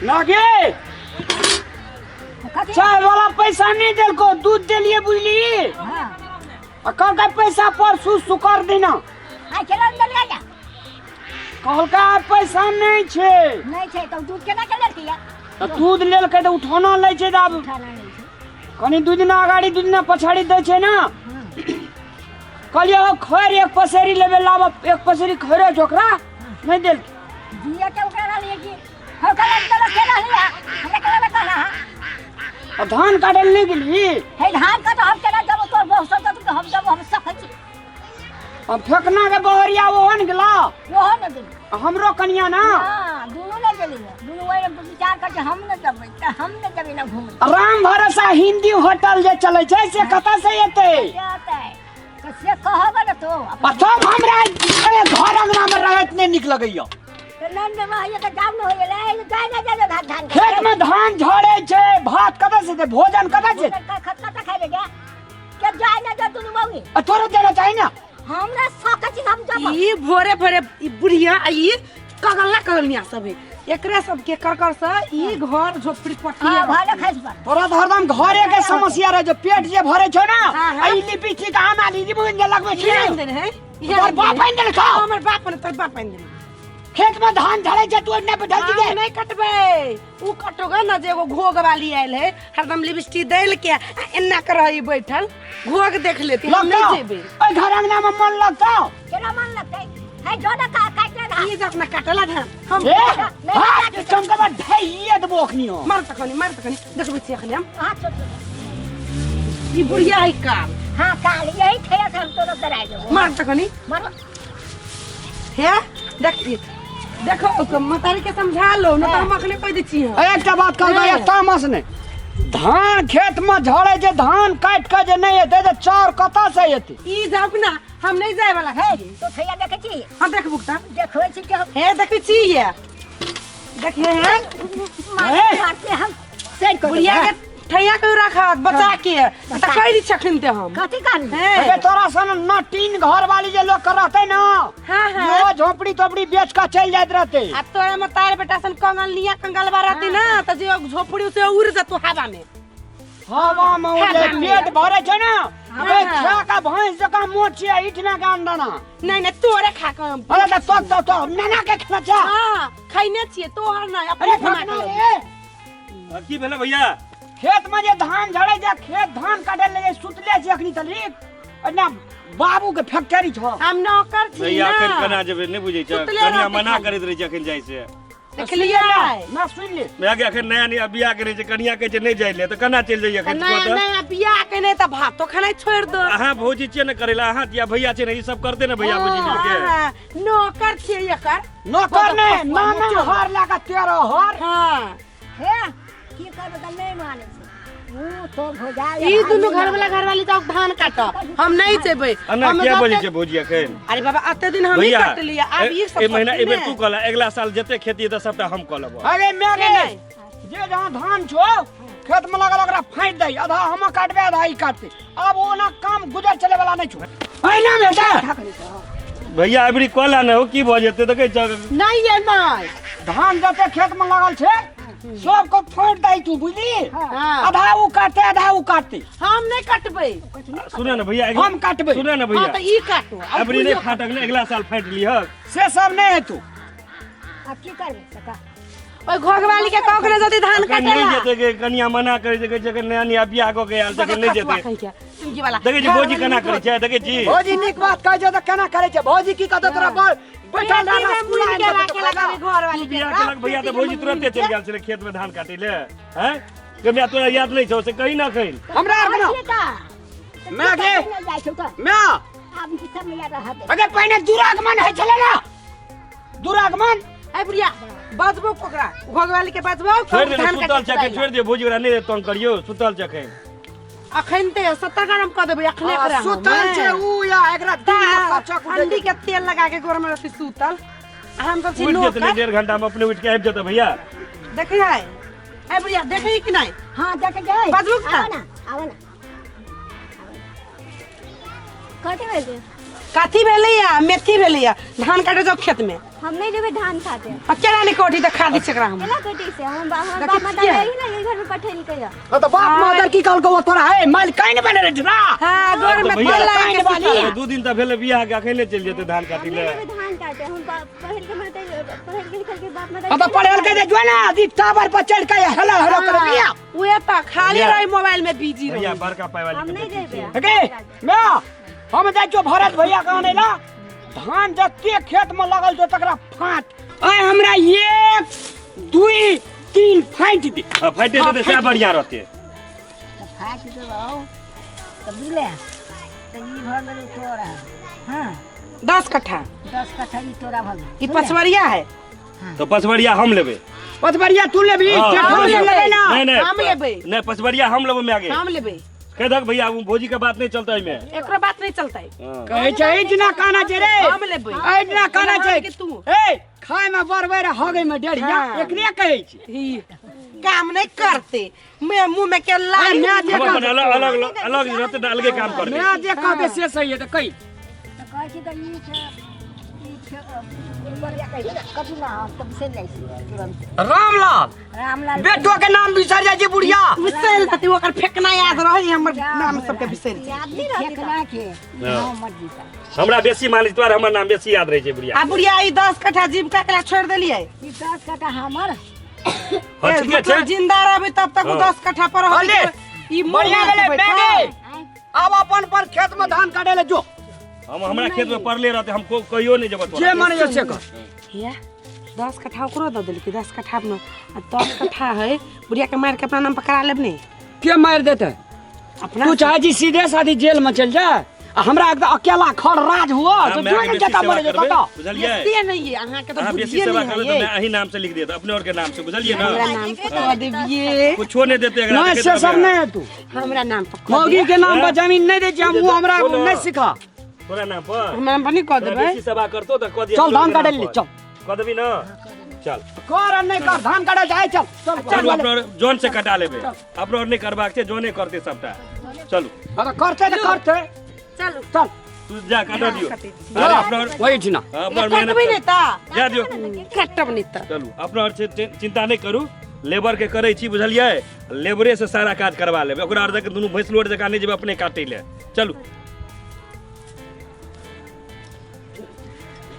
लागे कथी? चाय वाला पैसा नहीं देलको, दूध देलिए बुझली। हाँ। आ कहलकै पैसा परसू शुक्र दिना। आइ केना देलियै या? कहलकै आइ पैसा नहीं छै। नहि छै तऽ दूध केना के लेलकै या? तऽ दूध लेलकै तऽ उठौना लै छै तऽ आब उठाना नहि छै। कनि दू दिना अगाड़ी दू दिना पछाड़ी दै छै ना। हाँ। कहलियै हौ खैर एक पसेरी लेबै, लाब एक पसेरी खैरे छै, ओकरा नहि देलकै। जिया के ओकरा रहलियै कि हौ कला चलो के रहलियै हमरा केना कहला हा? आ धान काटै लए नहि गेली? हे धान काट हम केना जब तोर बहु सब तऽ हम जब हम सकै छी। आ फेकना के बहरिया ओहो ने गेला। ओहो ने गेली। आ हमरो कनिया ना। हाँ, दुनू ने गेली, दुनू वही विचार कर हम ने जबै तऽ हम ने जबै ना घूमै। आ राम भरोसा हिंदी होटल जे चलै छै से कतऽ से एतै? से अतै तऽ से कहब ने तो। आ तब हमरा ए घर अंगना में रहैत नहि नीक लगैया। तऽ नन्द रहैया तऽ जाम ने होइया, जाय ना जाय धान धान। खेत में धान झड़ै छै, भात कतऽ से एतै, भोजन कतऽ से? खत कतऽ खाइ जा के जाय ना जा दुनू बौनी। आ तोरो जाना चाही ना। हमरा सकै छी हम जब ई भोरे भोरे ई बुढ़िया आ ई कगल ना कगलनिया सब है, एकरे सबके कर कर से ई घर झोपड़ी पट्टी। हां, भले खाइ पर। तोरा तऽ हरदम घरे के समस्या रहे छै, पेट जे भरे छौ ना। हाँ, हाँ। आ ई लिपस्टिक आम आ लीजी जे लगबै छी। इहे आनि देने है, इहे तोर आनि बाप देने। आनि देलकौ? हाँ, हमर बाप ने, तोर बाप आनि देने। खेत में धान झड़ै छै, तू एने बैठल छी। हम नहीं कटबै, उ कटोगे ना जे एगो घोग वाली आयल है, हरदम लिपस्टिक दैल के आ एना कर रही बैठल, घोग देख लेती। हम नहीं लगतौ? जेबै। ओहि घर अंगना में मन लगतौ? केना मन लगतै? है जो ना का काटले धान। ई जब ना काटला धान हम। ए हाथ चमकबा ढाइए देबो अखनियो। मार तखनी, मार तखनी, देखबै छी अखनी हम। हाथ छोड़ छोड़। ई बुढ़िया है काल। हां, काल यही थे से हम तोरो कराय देबो। मार तखनी। मारो। हे देख, ई देखो, ओकर मतारी के समझा लो न तऽ हम अखने कहि दै छी हम। ए, एकटा बात कहबै। हे। तामस नहि, धान खेत में झड़ै छै, धान काटि कऽ जे नहि एतै तऽ चाउर कतऽ से एतै? ई जाउ ना, हम नहीं जाए वाला हे छी। तो थैया देखै छी? हम देखबू तऽ। देखबै छी कि हम। हे देखै छी, ये देखिए हे। मारते मारते हम सही कर। बुढ़िया के ठैया के रखत बचा के तऽ कहि दै छखिन ते हम। कथी कहली? हे। अबे तोरा सन न टीन घर वाली जे लोक के रहतै ना, हाँ, हाँ। इहो झोपड़ी तोपड़ी बेच कऽ चलि जाइत रहतै। आ तोरा में तार बेटा सन कंगल निया कंगलवा रहती ना तऽ जे झोपड़ी से उड़ जतो हवा में। हवा में उड़ जाय, हवा में। पेट भरे छै ना। अबे हाँ। खा के भैंस जकाँ मोट छियै, ईठना के अंडना। नहीं नहीं, तोरे खा के हम- अरे तऽ तो तो तो नाना के खाना छा। हाँ, खैने छियै तोहर नहीं, अरे अपने बना फकना के। रे। आ, की भेलै भैया? खेत में जे धान झड़ै छै, खेत धान काटै ले जे सुतले छै अखनी तलिक, एना बाबू के फैक्ट्री छौ। हम नौकर छी भैया ना। अखन केना जेबै, नहि बुझै छ? सुतले कनिया रहतै मना खाली। करैत रहै छै अखन जाइ से। देखलियै? ना सुन ले। भैया के अखन नया नया बियाह करै छै, कनिया कहै छै नहि जाइ ले, तऽ केना चलि जइयै अखन? नया कहू तऽ। नया बियाह के नहि तऽ भातो खेनाइ छोड़ि दो। अहाँ भौजी छियै ने करै लए, अहाँ या भैया छै ने, ई सब करते ने भैया भौजी मिलके। हाँ, नौकर छियै एकर। नौकर नहि, नाना हर लए कऽ 13 हर। हाँ। हे की करबै तऽ नहि मानै छै ऊ तो भोजा। ई दुनू घर वाला घर वाली जाओ धान काट, हम नहीं जेबै। एना हम किया जते- बजै छै भौजी अखन? अरे बाबा, अते दिन हम ही भैया कटलियै, आब ई सब ए महीना करतै ए बेर ने। तू कहला, अगिला साल जते खेती हेतै सबटा हम कऽ लेबो। अरे मैं के गे नहि? जे जहाँ धान छौ खेत में लगल ओकरा फाँटि दै, आधा हम काटबै आधा ई काटतै। आब ओना काम गुजर चले वाला नहि छौ, अहिना में हेतै। भैया अबरी कऽ ले ने हो, की भऽ जेतै देखै छह? नहीं ये नहीं। धान जते खेत में लगल छै सबके फाँटि दै तू, बुझली? हाँ। आधा ऊ काटतै आधा ऊ काटतै। हम नहीं कटबै। सुन ने भैया, हम काटबै। सुन ने हाँ भैया। तऽ ई काटू आ अबरी नहि बुझियौ। फाटक ने, अगिला साल फाटि लिहक। से सब नहि हेतौ। आब की करबै सका? ओहि घोघवाली के कहू ने जल्दी धान अखन नहि काटे। जेतै के, कनिया मना करै छै, कहै छै अखन नया नया बियाह कऽ के आयल छै, अखन नहि जेतै। चुमकी वाला। देखै छी भौजी केना करै छै, देखै छी? भौजी नीक बात कहै छै तऽ केना करै छै भौजी? की कहतौ तोरा बड़ बैठल रह, रसगुल्ला आनि देतौ तो खा ले। घर वाली तू बियाह केलक भैया तऽ भौजी तुरन्ते चलि गेल छलै खेत में धान काटै ले, हैं कमिया? तोरा याद नहि छौ से कही ना अखन। हमरा आर बना मैं गे। जाइ छौ तऽ मैं आब ई सब मिला रहत। अगे पहिने दुरागमन होइ छलै ना, दुरागमन। ए बुढ़िया, बजबो ओकरा घोघवाली के बजबो। छोड़ि दे ने, धान सुतल काटे छै अखन, छोड़ि दे भौजी, ओकरा नहि तंग करियौ, सुतल छै अखन। अखन ते 70 गरम कऽ देबै अखने आ, एकरा हम, सुतल छै हैं। ऊ या एकरा दिन में कचक उठै अंडी के तेल लगा के गोर में रहती सुतल, आ हम सब छी उठि जेतै ने नौकर। 1.5 घंटा में अपने उठि के आबि जेतै भैया। देखै है ए बुढ़िया, देखै कि नहीं? हाँ, देख गए। बजबू का? आवा ना, आवा ना। कथी भेल? कथी भेलैया मेथी भेलैया धान काटे जाओ खेत में हम नहीं जेबै धान काटे आ केना नहीं कटी त खा दी छै एकरा हम केना कटी से हम हमर देखै बाप माता छियै? रही ने एहि घर में पठेलकै या हाँ तो बाप मादर की कहलको वो तोरा है माल काहे नहीं बने रे ना हां गोर में तो भैया, तेल लगा के वाली। सुतल। 2 दिन त भेलै बियाह के अखने चलि जेतै धान काटी हम ले नहीं जेबै धान काटे हम पढ़ल के माता पढ़ल के लिखल के बाप माता हाँ तो पढ़ल के जो ना दी टावर पर चढ़ के हेलो हेलो कर दिया उहे त खाली भैया। रही मोबाइल में बिजी रही भैया बड़का पाई वाली हम के नहीं बेटी जेबै के मैं हम जाइ छो भरत भैया के आने ला धान जते खेत में लगल छो तकरा फाट आय हमरा 1 2 3 फाटि दे हाँ, फाटे देते सएह बढ़िया रहते तऽ फाटि देबौ तऽ बुझले तऽ ई भऽ गेलै तोरा हँ 10 कट्ठा 10 कट्ठा ई तोरा भऽ गेल ई पछवरिया है तो पछबरिया हम लेबै पछबरिया तू लेबही हाँ, जेठो हम लेबै लेबै। ना नहीं नहीं हम लेबै। नहीं पछबरिया हम लेबै मैं आगे हम लेबै कह दक भैया वो भौजी के बात नहीं चलता एहिमे एकरो बात नहीं चलतै हाँ। कहै छै एहिठिना काना छै रे हम लेबै एहिठिना काना छै के तू ए खाय में बरबै रे हगै में डेढ़िया हाँ। एकरे कहै छै ई काम नहीं करते मैं मुंह में के लाली मैं जे हम अपन अलग अलग अलग रहते तऽ अलगे काम करते मैं जे कहबे से सही है तऽ कहि तऽ कहै छी तऽ ई छै ई छै बढ़िया कहै छै कथी ना हम तऽ बिसरि जाइ छी तुरन्त रामलाल रामलाल बेटो के नाम बिसर जाइ छै बुढ़िया बिसरि जाती ओकर फेकना याद रहे हमर नाम सबके बिसरि जाइ याद नहि रहतै फेकना के नाम मत जीता हमरा बेसी मालिक तोहर हमर नाम बेसी याद रहै छै बुढ़िया आ बुढ़िया ई 10 कट्ठा जीविका के छोड़ देलियै ई 10 कट्ठा हमर हाँ, ठीके छै मतलब जिंदा रहबै तब तक उ हाँ। 10 कट्ठा पर अले, ई मुँह बढ़िया मार के गेलै बैठल। मैगे आब अपन पर खेत में धान काटे ले जो हम हमरा खेत में पड़ले रहते हम कहियो नहीं जेबै जे तोरा मन जो से कर हिया 10 कट्ठा ओकरो दऽ देलकै 10 कट्ठा अपना आ 10 कट्ठा है बुढ़िया के मारि के अपना नाम पर करा लेब ने के मारि देते अपना तू चाहे छी सीधे साधी जेल में चल जा आ हमरा एकदम अकेला खड़ राज हुआ हाँ, तो मैं जो आगे नहीं बेसी जता सेवा मरे करबै, कतऽ बुझलियै बेसिए नहीं है अहाँ के तो अहाँ बेसी बुद्धिए सेवा नहीं करबै है तऽ मैं अही नाम से लिख देत अपने और के नाम से बुझलियै ना हमरा नाम पर कऽ देबिए कुछो नहीं देते एकरा नहीं देखैत से सब रहबै। नहीं है तू हमरा नाम पर कऽ मौगी दे के नाम पर जमीन नहीं दै छी हम वो हमरा बोलो। नहीं सिखा तोरा नाम पर हमरा नाम पर नहीं कऽ तोरा देबै बेसी सेवा करतो तऽ कऽ दिया चल धान काटे ले चल कऽ देबी ना चल कर आ नहीं कर धान काटे जाए चल चल चलू अपना और जौन से कटा लेबै अपना और नहीं करबाक छै जौने करतै सबटा चलू हाँ तो करते तो करते चलू चल तू जा काटा दियो अरे अपना और वही ठिना हाँ, अपना और मेहनत कटबै नहीं कर। तऽ जा दियो कटब नहीं तऽ चलू अपना और से चिंता नहीं करू लेबर के करै छी बुझलियै लेबरे से सारा काज करवा लेबै ओकरा और दुनू भैंसलोर जकाँ नहि जेबै अपने काटै लए चलू